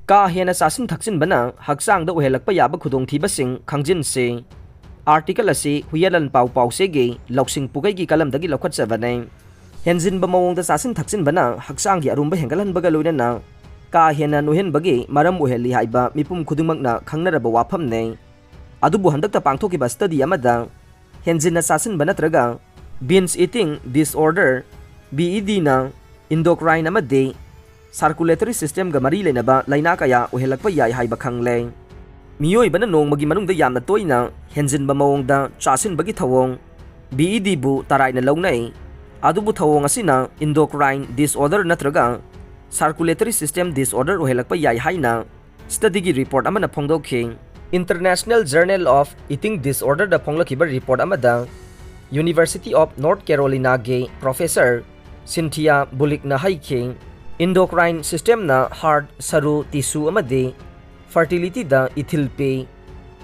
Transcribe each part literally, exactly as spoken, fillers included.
ꯀꯥ ꯍꯦꯟꯅ ꯆꯥꯁꯤꯟ ꯊꯛꯆꯤꯟꯕꯅ ꯍꯛꯆꯥꯡꯗ ꯑꯣꯏꯍꯜꯂꯛꯄ ꯌꯥꯕ ꯈꯨꯗꯣꯡꯊꯤꯕꯁꯤꯡ ꯈꯪꯖꯤꯟꯁꯤ꯫ ꯑꯥꯔꯇꯤꯀꯜ ꯑꯁꯤ ꯍꯨꯌꯦꯂꯟ ꯄꯥꯎ ꯄꯥꯎꯆꯦꯒꯤ ꯂꯧꯁꯤꯡ ꯄꯨꯈꯩꯒꯤ ꯀꯂꯝꯗꯒꯤ ꯂꯧꯈꯠꯆꯕꯅꯤ꯫ ꯍꯦꯟꯖꯤꯟꯕ ꯃꯑꯣꯡꯗ ꯆꯥꯁꯤꯟ ꯊꯛꯆꯤꯟꯕꯅ ꯍꯛꯆꯥꯡꯒꯤ ꯑꯔꯨꯝꯕ ꯍꯦꯟꯒꯠꯍꯟꯕꯒ ꯂꯣꯏꯅꯅ ꯀꯥ ꯍꯦꯟꯅ ꯅꯣꯏꯍꯟꯕꯒꯤ ꯃꯔꯝ ꯑꯣꯏꯍꯜꯂꯤ ꯍꯥꯏꯕ ꯃꯤꯄꯨꯝ ꯈꯨꯗꯤꯡꯃꯛꯅ ꯈꯪꯅꯔꯕ ꯋꯥꯐꯝꯅꯤ꯫ ꯑꯗꯨꯕꯨ ꯍꯟꯗꯛꯇ ꯄꯥꯡꯊꯣꯛꯈꯤꯕ ꯁ꯭ꯇꯗꯤ ꯑꯃꯗ ꯍꯦꯟꯖꯤꯟꯅ ꯆꯥꯁꯤꯟꯕ ꯅꯠꯇ꯭ꯔꯒ binge eating disorder, B E ꯗꯤꯅ ꯏꯟꯗꯣꯀ꯭ꯔꯥꯏꯟ ꯑꯃꯗꯤ ꯁꯥꯔꯀꯨꯂꯦꯇꯔꯤ ꯁꯤꯁꯇꯦꯝꯒ ꯃꯔꯤ ꯂꯩꯅꯕ ꯂꯥꯏꯅꯥ ꯀꯌꯥ ꯑꯣꯏꯍꯜꯂꯛꯄ ꯌꯥꯏ ꯍꯥꯏꯕ ꯈꯪꯂꯦ꯫ ꯃꯤꯑꯣꯏꯕꯅ ꯅꯣꯡꯃꯒꯤ ꯃꯅꯨꯡꯗ ꯌꯥꯝꯅ ꯇꯣꯏꯅ ꯍꯦꯟꯖꯤꯟꯕ ꯃꯑꯣꯡꯗ ꯆꯥꯁꯤꯟꯕꯒꯤ ꯊꯧꯑꯣꯡ, ꯕꯤ ꯏ ꯗꯤꯕꯨ ꯇꯔꯥꯏꯅ ꯂꯧꯅꯩ꯫ ꯑꯗꯨꯕꯨ ꯊꯧꯑꯣꯡ ꯑꯁꯤꯅ ꯏꯟꯗꯣꯀ꯭ꯔꯥꯏꯟ ꯗꯤꯁꯑꯣꯔꯗꯔ ꯅꯠꯇ꯭ꯔꯒ ꯁꯥꯔꯀꯨꯂꯦꯇꯔꯤ ꯁꯤꯁꯇꯦꯝ ꯗꯤꯁꯑꯣꯔꯗꯔ ꯑꯣꯏꯍꯜꯂꯛꯄ ꯌꯥꯏ ꯍꯥꯏꯅ ꯁ꯭ꯇꯗꯤꯒꯤ ꯔꯤꯄꯣꯔꯠ ꯑꯃꯅ ꯐꯣꯡꯗꯣꯛꯈꯤ꯫ ꯏꯟꯇꯔꯅꯦꯁꯅꯦꯜ ꯖꯔꯅꯦꯜ ꯑꯣꯐ ꯏꯇꯤꯡ ꯗꯤꯁꯑꯣꯔꯗꯔꯗ ꯐꯣꯡꯂꯛꯈꯤꯕ ꯔꯤꯄꯣꯔꯠ ꯑꯃꯗ ꯌꯨꯅꯤꯚꯔꯁꯤꯇꯤ ꯑꯣꯐ ꯅꯣꯔꯠ ꯀꯦꯔꯣꯂꯤꯅꯥꯒꯤ ꯄ꯭ꯔꯣꯐꯦꯁꯔ ꯁꯤꯟꯊꯤꯌꯥ ꯕꯨꯂꯤꯛꯅ ꯍꯥꯏꯈꯤ, ꯏꯟꯗꯣꯀ꯭ꯔꯥꯏꯟ ꯁꯤꯁꯇꯦꯝꯅ ꯍꯥꯔꯠ, ꯁꯔꯨ, ꯇꯤꯁꯨ ꯑꯃꯗꯤ ꯐꯔꯇꯤꯂꯤꯇꯤꯗ ꯏꯊꯤꯜ ꯄꯤ꯫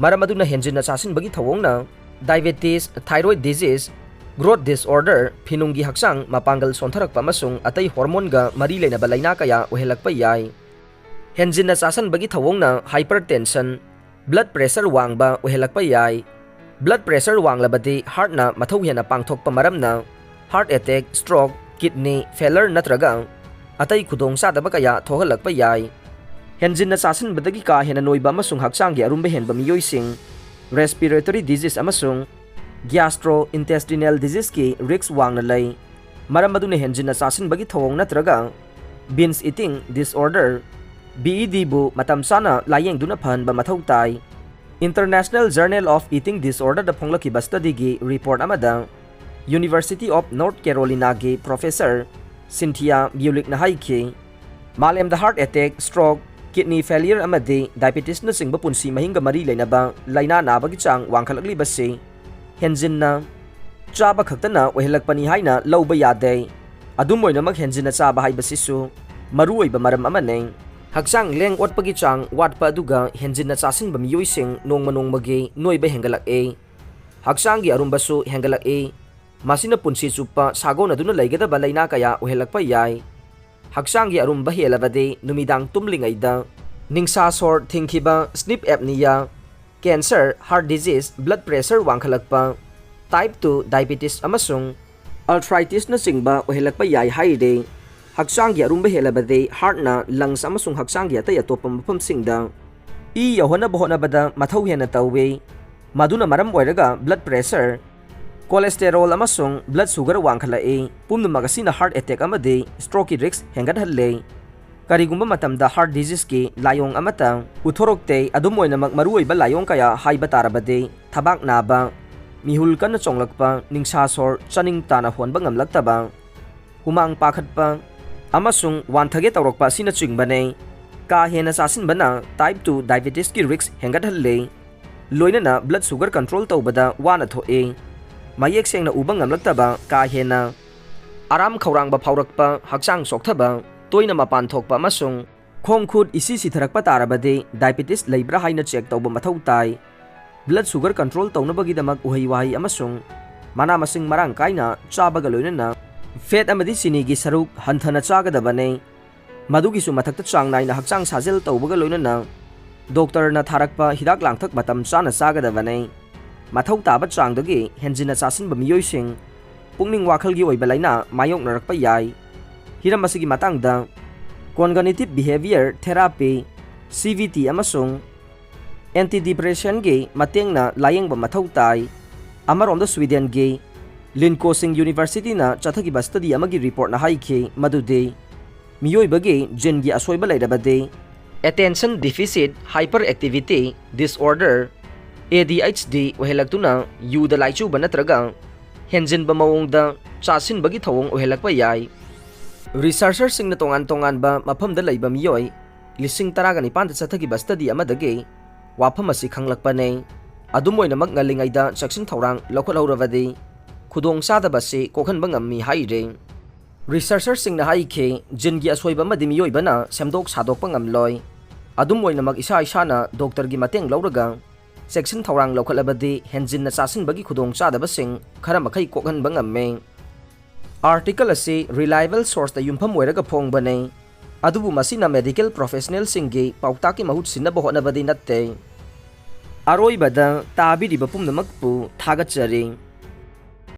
ꯃꯔꯝ ꯑꯗꯨꯅ ꯍꯦꯟꯖꯤꯟꯅ ꯆꯥꯁꯤꯟꯕꯒꯤ ꯊꯧꯑꯣꯡꯅ ꯗꯥꯏꯕꯦꯇꯤꯁ, ꯊꯥꯏꯔꯣꯏꯗ ꯗꯤꯖꯤꯖ, ꯒ꯭ꯔꯣꯠ ꯗꯤꯁꯑꯣꯔꯗꯔ, ꯐꯤꯅꯨꯡꯒꯤ ꯍꯛꯆꯥꯡ ꯃꯄꯥꯡꯒꯜ ꯁꯣꯟꯊꯔꯛꯄ ꯑꯃꯁꯨꯡ ꯑꯇꯩ ꯍꯣꯔꯃꯣꯟꯒ ꯃꯔꯤ ꯂꯩꯅꯕ ꯂꯥꯏꯅꯥ ꯀꯌꯥ ꯑꯣꯏꯍꯜꯂꯛꯄ ꯌꯥꯏ꯫ ꯍꯦꯟꯖꯤꯟꯅ ꯆꯥꯁꯤꯟꯕꯒꯤ ꯊꯧꯑꯣꯡꯅ ꯍꯥꯏꯄꯔꯇꯦꯟꯁꯟ, ꯕ꯭ꯂꯗ ꯄ꯭ꯔꯦꯁꯔ ꯋꯥꯡꯕ ꯑꯣꯏꯍꯜꯂꯛꯄ ꯌꯥꯏ꯫ ꯕ꯭ꯂꯗ ꯄ꯭ꯔꯦꯁꯔ ꯋꯥꯡꯂꯕꯗꯤ ꯍꯥꯔꯠꯅ ꯃꯊꯧ ꯍꯦꯟꯅ ꯄꯥꯡꯊꯣꯛꯄ ꯃꯔꯝꯅ ꯍꯥꯔꯠ ꯑꯦꯇꯦꯛ, ꯁ꯭ꯇ꯭ꯔꯣꯛ, ꯀꯤꯗꯅꯤ ꯐꯦꯂꯔ ꯅꯠꯇ꯭ꯔꯒ ꯑꯇꯩ ꯈꯨꯗꯣꯡꯆꯥꯗꯕ ꯀꯌꯥ ꯊꯣꯛꯍꯜꯂꯛꯄ ꯌꯥꯏ꯫ ꯍꯦꯟꯖꯤꯟꯅ ꯆꯥꯁꯤꯟꯕꯗꯒꯤ ꯀꯥ ꯍꯦꯟꯅ ꯅꯣꯏꯕ ꯑꯃꯁꯨꯡ ꯍꯛꯆꯥꯡꯒꯤ ꯑꯔꯨꯝꯕ ꯍꯦꯟꯕ ꯃꯤꯑꯣꯏꯁꯤꯡ ꯔꯦꯁꯄꯤꯔꯦꯇꯔꯤ ꯗꯤꯖꯤꯖ ꯑꯃꯁꯨꯡ ꯒ꯭ꯌꯥꯁꯇ꯭ꯔꯣ ꯏꯟꯇꯦꯁꯇꯤꯅꯦꯜ ꯗꯤꯖꯤꯖꯀꯤ ꯔꯤꯁꯛ ꯋꯥꯡꯅ ꯂꯩ꯫ ꯃꯔꯝ ꯑꯗꯨꯅ ꯍꯦꯟꯖꯤꯟꯅ ꯆꯥꯁꯤꯟꯕꯒꯤ ꯊꯧꯑꯣꯡ ꯅꯠꯇ꯭ꯔꯒ binge eating disorder, B E ꯗꯤꯕꯨ ꯃꯇꯝ ꯆꯥꯅ ꯂꯥꯌꯦꯡꯗꯨꯅ ꯐꯍꯟꯕ ꯃꯊꯧ ꯇꯥꯏ꯫ ꯏꯟꯇꯔꯅꯦꯁꯅꯦꯜ ꯖꯔꯅꯦꯜ ꯑꯣꯐ ꯏꯇꯤꯡ ꯗꯤꯁꯑꯣꯔꯗꯔꯗ ꯐꯣꯡꯂꯛꯈꯤꯕ ꯁ꯭ꯇꯗꯤꯒꯤ ꯔꯤꯄꯣꯔꯠ ꯑꯃꯗ ꯌꯨꯅꯤꯚꯔꯁꯤꯇꯤ ꯑꯣꯐ ꯅꯣꯔꯠ ꯀꯦꯔꯣꯂꯤꯅꯥꯒꯤ ꯄ꯭ꯔꯣꯐꯦꯁꯔ ꯁꯤꯟꯊꯤꯌꯥ ꯕ꯭ꯌꯨꯂꯤꯛꯅ ꯍꯥꯏꯈꯤ, ꯃꯥꯂꯦꯝꯗ ꯍꯥꯔꯠ ꯑꯦꯇꯦꯛ, ꯁ꯭ꯇ꯭ꯔꯣꯛ, ꯀꯤꯗꯅꯤ ꯐꯦꯂꯤꯌꯔ ꯑꯃꯗꯤ ꯗꯥꯏꯕꯦꯇꯤꯁꯅꯆꯤꯡꯕ ꯄꯨꯟꯁꯤ ꯃꯍꯤꯡꯒ ꯃꯔꯤ ꯂꯩꯅꯕ ꯂꯥꯏꯅꯥ ꯅꯥꯕꯒꯤ ꯆꯥꯡ ꯋꯥꯡꯈꯠꯂꯛꯂꯤꯕꯁꯤ ꯍꯦꯟꯖꯤꯟꯅ ꯆꯥꯕ ꯈꯛꯇꯅ ꯑꯣꯏꯍꯜꯂꯛꯄꯅꯤ ꯍꯥꯏꯅ ꯂꯧꯕ ꯌꯥꯗꯦ꯫ ꯑꯗꯨꯝ ꯑꯣꯏꯅꯃꯛ, ꯍꯦꯟꯖꯤꯟꯅ ꯆꯥꯕ ꯍꯥꯏꯕꯁꯤꯁꯨ ꯃꯔꯨꯑꯣꯏꯕ ꯃꯔꯝ ꯑꯃꯅꯤ꯫ ꯍꯛꯆꯥꯡ ꯂꯦꯡ ꯑꯣꯠꯄꯒꯤ ꯆꯥꯡ ꯋꯥꯠꯄ ꯑꯗꯨꯒ ꯍꯦꯟꯖꯤꯟꯅ ꯆꯥꯁꯤꯟꯕ ꯃꯤꯑꯣꯏꯁꯤꯡ ꯅꯣꯡꯃ ꯅꯣꯡꯃꯒꯤ ꯅꯣꯏꯕ ꯍꯦꯟꯒꯠꯂꯛꯏ꯫ ꯍꯛꯆꯥꯡꯒꯤ ꯑꯔꯨꯝꯕꯁꯨ ꯍꯦꯟꯒꯠꯂꯛꯏ꯫ ꯃꯁꯤꯅ ꯄꯨꯟꯁꯤ ꯆꯨꯞꯄ ꯁꯥꯒꯣꯟꯅꯗꯨꯅ ꯂꯩꯒꯗꯕ ꯂꯥꯏꯅꯥ ꯀꯌꯥ ꯑꯣꯏꯍꯜꯂꯛꯄ ꯌꯥꯏ꯫ ꯍꯛꯆꯥꯡꯒꯤ ꯑꯔꯨꯝꯕ ꯍꯦꯜꯂꯕꯗꯤ ꯅꯨꯃꯤꯗꯥꯡ ꯇꯨꯝꯂꯤꯉꯩꯗ ꯅꯤꯡꯁꯥ ꯁꯣꯔ ꯊꯤꯡꯈꯤꯕ, sleep apnea, cancer, heart disease, blood pressure ꯋꯥꯡꯈꯠꯂꯛꯄ, type two diabetes ꯑꯃꯁꯨꯡ arthritisꯅꯆꯤꯡꯕ ꯑꯣꯏꯍꯜꯂꯛꯄ ꯌꯥꯏ ꯍꯥꯏꯔꯤ꯫ ꯍꯛꯆꯥꯡꯒꯤ ꯑꯔꯨꯝꯕ ꯍꯦꯜꯂꯕꯗꯤ heartꯅ lungs ꯑꯃꯁꯨꯡ ꯍꯛꯆꯥꯡꯒꯤ ꯑꯇꯩ ꯑꯇꯣꯞꯄ ꯃꯐꯝꯁꯤꯡꯗ ꯏ ꯌꯧꯍꯟꯅꯕ ꯍꯣꯠꯅꯕꯗ ꯃꯊꯧ ꯍꯦꯟꯅ ꯇꯧꯏ꯫ ꯃꯗꯨꯅ ꯃꯔꯝ ꯑꯣꯏꯔꯒ blood pressure, cholesterol ꯑꯃꯁꯨꯡ blood sugar ꯋꯥꯡꯈꯠꯂꯛꯏ꯫ ꯄꯨꯝꯅꯃꯛ ꯑꯁꯤꯅ heart attack ꯑꯃꯗꯤ strokeꯀꯤ risk ꯍꯦꯟꯒꯠꯍꯜꯂꯤ꯫ ꯀꯔꯤꯒꯨꯝꯕ ꯃꯇꯝꯗ heart diseaseꯀꯤ ꯂꯥꯏꯑꯣꯡ ꯑꯃꯠꯇ ꯎꯠꯊꯣꯔꯛꯇꯦ, ꯑꯗꯨꯝ ꯑꯣꯏꯅꯃꯛ ꯃꯔꯨꯑꯣꯏꯕ ꯂꯥꯏꯑꯣꯡ ꯀꯌꯥ ꯍꯥꯏꯕ ꯇꯥꯔꯕꯗꯤ ꯊꯕꯥꯛ ꯅꯥꯕ, ꯃꯤꯍꯨꯜ ꯀꯟꯅ ꯆꯣꯡꯂꯛꯄ, ꯅꯤꯡꯁꯥ ꯁꯣꯔ ꯆꯥꯅꯤꯡ ꯇꯥꯅ ꯍꯣꯟꯕ ꯉꯝꯂꯛꯇꯕ, ꯍꯨꯃꯥꯡ ꯄꯥꯈꯠꯄ ꯑꯃꯁꯨꯡ ꯋꯥꯟꯊꯒꯦ ꯇꯧꯔꯛꯄ ꯑꯁꯤꯅꯆꯤꯡꯕꯅꯤ꯫ ꯀꯥ ꯍꯦꯟꯅ ꯆꯥꯁꯤꯟꯕꯅ type two diabetesꯀꯤ risk ꯍꯦꯟꯒꯠꯍꯜꯂꯤ, ꯂꯣꯏꯅꯅ blood sugar control ꯇꯧꯕꯗ ꯋꯥꯅ ꯊꯣꯛꯏ꯫ ꯃꯌꯦꯛ ꯁꯦꯡꯅ ꯎꯕ ꯉꯝꯂꯛꯇꯕ, ꯀꯥ ꯍꯦꯟꯅ ꯑꯔꯥꯝ ꯈꯧꯔꯥꯡꯕ ꯐꯥꯎꯔꯛꯄ, ꯍꯛꯆꯥꯡ ꯆꯣꯛꯊꯕ, ꯇꯣꯏꯅ ꯃꯄꯥꯟ ꯊꯣꯛꯄ ꯑꯃꯁꯨꯡ ꯈꯣꯡ ꯈꯨꯠ ꯏꯁꯤ ꯁꯤꯊꯔꯛꯄ ꯇꯥꯔꯕꯗꯤ diabetes ꯂꯩꯕ꯭ꯔꯥ ꯍꯥꯏꯅ check ꯇꯧꯕ ꯃꯊꯧ ꯇꯥꯏ꯫ Blood sugar control ꯇꯧꯅꯕꯒꯤꯗꯃꯛ ꯎꯍꯩ ꯋꯥꯍꯩ ꯑꯃꯁꯨꯡ ꯃꯅꯥ ꯃꯁꯤꯡ ꯃꯔꯥꯡ ꯀꯥꯏꯅ ꯆꯥꯕꯒ ꯂꯣꯏꯅꯅ fat ꯑꯃꯗꯤ ꯆꯤꯅꯤꯒꯤ ꯁꯔꯨꯛ ꯍꯟꯊꯅ ꯆꯥꯒꯗꯕꯅꯤ꯫ ꯃꯗꯨꯒꯤꯁꯨ ꯃꯊꯛꯇ ꯆꯥꯡ ꯅꯥꯏꯅ ꯍꯛꯆꯥꯡ ꯁꯥꯖꯦꯜ ꯇꯧꯕꯒ ꯂꯣꯏꯅꯅ doctorꯅ ꯊꯥꯔꯛꯄ ꯍꯤꯗꯥꯛ ꯂꯥꯡꯊꯛ ꯃꯇꯝ ꯆꯥꯅ ꯆꯥꯒꯗꯕꯅꯤ꯫ ꯃꯊꯧ ꯇꯥꯕ ꯆꯥꯡꯗꯒꯤ ꯍꯦꯟꯖꯤꯟꯅ ꯆꯥꯁꯤꯟꯕ ꯃꯤꯑꯣꯏꯁꯤꯡ ꯄꯨꯛꯅꯤꯡ ꯋꯥꯈꯜꯒꯤ ꯑꯣꯏꯕ ꯂꯥꯏꯅꯥ ꯃꯥꯌꯣꯛꯅꯔꯛꯄ ꯌꯥꯏ꯫ ꯍꯤꯔꯝ ꯑꯁꯤꯒꯤ ꯃꯇꯥꯡꯗ cognitive behavior therapy, C B T, ꯑꯃꯁꯨꯡ antidepressantꯀꯤ ꯃꯇꯦꯡꯅ ꯂꯥꯌꯦꯡꯕ ꯃꯊꯧ ꯇꯥꯏ꯫ ꯑꯃꯔꯣꯝꯗ Swedenꯒꯤ Linköping Universityꯅ ꯆꯠꯊꯈꯤꯕ study ꯑꯃꯒꯤ reportꯅ ꯍꯥꯏꯈꯤ ꯃꯗꯨꯗꯤ ꯃꯤꯑꯣꯏꯕꯒꯤ geneꯒꯤ ꯑꯁꯣꯏꯕ ꯂꯩꯔꯕꯗꯤ attention deficit hyperactivity disorder, A D H D, ꯑꯣꯏꯍꯜꯂꯛꯇꯨꯅ ꯌꯨꯗ ꯂꯥꯏꯆꯨꯕ ꯅꯠꯇ꯭ꯔꯒ ꯍꯦꯟꯖꯤꯟꯕ ꯃꯑꯣꯡꯗ ꯆꯥꯁꯤꯟꯕꯒꯤ ꯊꯧꯑꯣꯡ ꯑꯣꯏꯍꯜꯂꯛꯄ ꯌꯥꯏ꯫ Researcherꯁꯤꯡꯅ ꯇꯣꯉꯥꯟ ꯇꯣꯉꯥꯟꯕ ꯃꯐꯝꯗ ꯂꯩꯕ ꯃꯤꯑꯣꯏ ꯂꯤꯁꯤꯡ ꯇꯔꯥꯒ ꯅꯤꯄꯥꯟꯗ ꯆꯠꯊꯈꯤꯕ study ꯑꯃꯗꯒꯤ ꯋꯥꯐꯝ ꯑꯁꯤ ꯈꯪꯂꯛꯄꯅꯤ꯫ ꯑꯗꯨꯝ ꯑꯣꯏꯅꯃꯛ, ꯉꯜꯂꯤꯉꯩꯗ ꯆꯦꯛꯁꯤꯟ ꯊꯧꯔꯥꯡ ꯂꯧꯈꯠꯍꯧꯔꯕꯗꯤ ꯈꯨꯗꯣꯡꯆꯥꯗꯕ ꯑꯁꯤ ꯀꯣꯛꯍꯟꯕ ꯉꯝꯃꯤ ꯍꯥꯏꯔꯤ꯫ Researcherꯁꯤꯡꯅ ꯍꯥꯏꯈꯤ, geneꯒꯤ ꯑꯁꯣꯏꯕ ꯑꯃꯗꯤ ꯃꯤꯑꯣꯏꯕꯅ ꯁꯦꯝꯗꯣꯛ ꯁꯥꯗꯣꯛꯄ ꯉꯝꯂꯣꯏ꯫ ꯑꯗꯨꯝ ꯑꯣꯏꯅꯃꯛ, ꯏꯁꯥ ꯏꯁꯥꯅ doctorꯒꯤ ꯃꯇꯦꯡ ꯂꯧꯔꯒ ꯆꯦꯛꯁꯤꯟ ꯊꯧꯔꯥꯡ ꯂꯧꯈꯠꯂꯕꯗꯤ ꯍꯦꯟꯖꯤꯟꯅ ꯆꯥꯁꯤꯟꯕꯒꯤ ꯈꯨꯗꯣꯡꯆꯥꯗꯕꯁꯤꯡ ꯈꯔ ꯃꯈꯩ ꯀꯣꯛꯍꯟꯕ ꯉꯝꯃꯤ꯫ Article ꯑꯁꯤ reliable sourceꯇ ꯌꯨꯝꯐꯝ ꯑꯣꯏꯔꯒ ꯐꯣꯡꯕꯅꯤ꯫ ꯑꯗꯨꯕꯨ ꯃꯁꯤꯅ medical professionalꯁꯤꯡꯒꯤ ꯄꯥꯎꯇꯥꯛꯀꯤ ꯃꯍꯨꯠ ꯁꯤꯟꯅꯕ ꯍꯣꯠꯅꯕꯗꯤ ꯅꯠꯇꯦ꯫ ꯑꯔꯣꯏꯕꯗ ꯇꯥꯕꯤꯔꯤꯕ ꯄꯨꯝꯅꯃꯛꯄꯨ ꯊꯥꯒꯠꯆꯔꯤ꯫